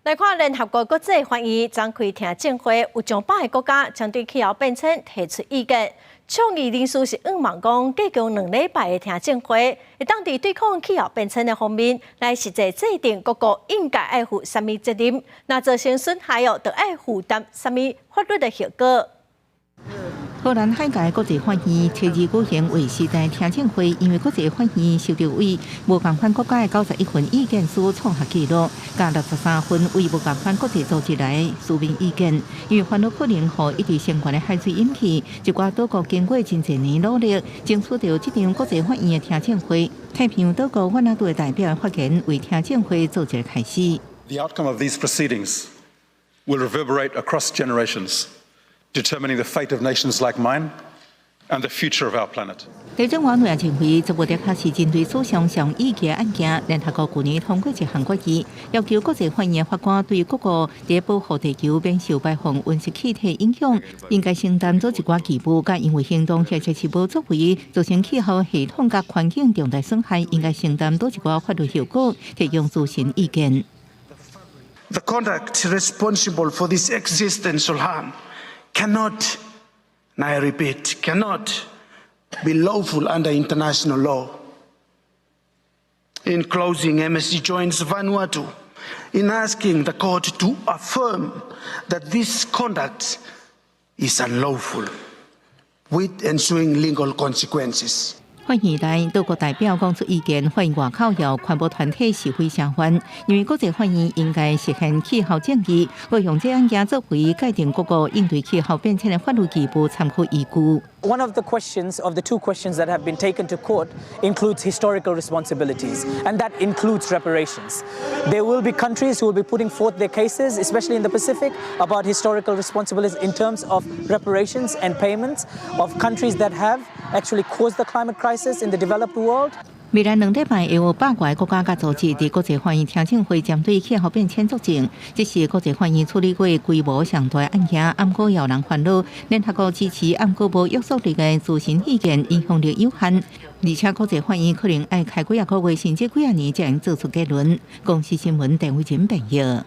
來看聯合國國際法院昨開聽證會，有上百个國家針對氣候變遷提出意見。倡議人士是向望講，加強2禮拜的聽證會，會當佇對抗氣候變遷的方面來實際制定各國應該愛負啥物責任，若造成損害哦，就愛負擔啥物法律的後果。荷蘭海牙國際法院初二舉行劃時代聽證會，因為國際法院收著對無仝款國家的91份意見書創下紀錄，佮63份對無仝款國際組織來的書面意見。因為煩惱可能予一直升懸的海水引起，一寡島國經過真濟年努力，爭取著這場國際法院的聽證會。太平洋島國瓦納杜的代表發言，為聽證會做一个開始。 The outcome of these proceedings will reverberate across generations, determining the fate of nations like mine and the future of our planet. 地政委員認為，這無的確是針對史上上意義的案件。聯合國舊年通過一項決議，要求國際法院法官對各國佇保護地球免受排放溫室氣體影響，應該承擔做一寡義務，佮因為行動或者是無作為，造成氣候系統佮環境重大損害，應該承擔佗一寡法律後果，提供諮詢意見。 The conduct responsible for this existential harm cannot, and I repeat, cannot be lawful under international law. In closing, MSG joins Vanuatu in asking the court to affirm that this conduct is unlawful, with ensuing legal consequences. 法院內多國代表講出意見，法院外口有環保團體示威聲援，認為國際法院應該實現氣候正義，閣用這案件作為界定各國應對氣候變遷的法律義務參考依據。 One of the questions of the two questions that have been taken to court includes historical responsibilities, and that includes reparations. There will be countries who will be putting forth their cases, especially in the Pacific, about historical responsibilities in terms of reparations and payments of countries that have actually caused the climate crisis in the developed world. 未來2禮拜會有百外個國家佮組織佇國際法院聽證會，針對氣候變遷作證。這是國際法院處理過規模上大案件，毋過有人煩惱，聯合國支持，毋過無約束力的諮詢意見影響力有限，而且國際法院可能愛開幾仔個月，甚至幾仔年才能做出結論。公視新聞鄧偉珍編譯。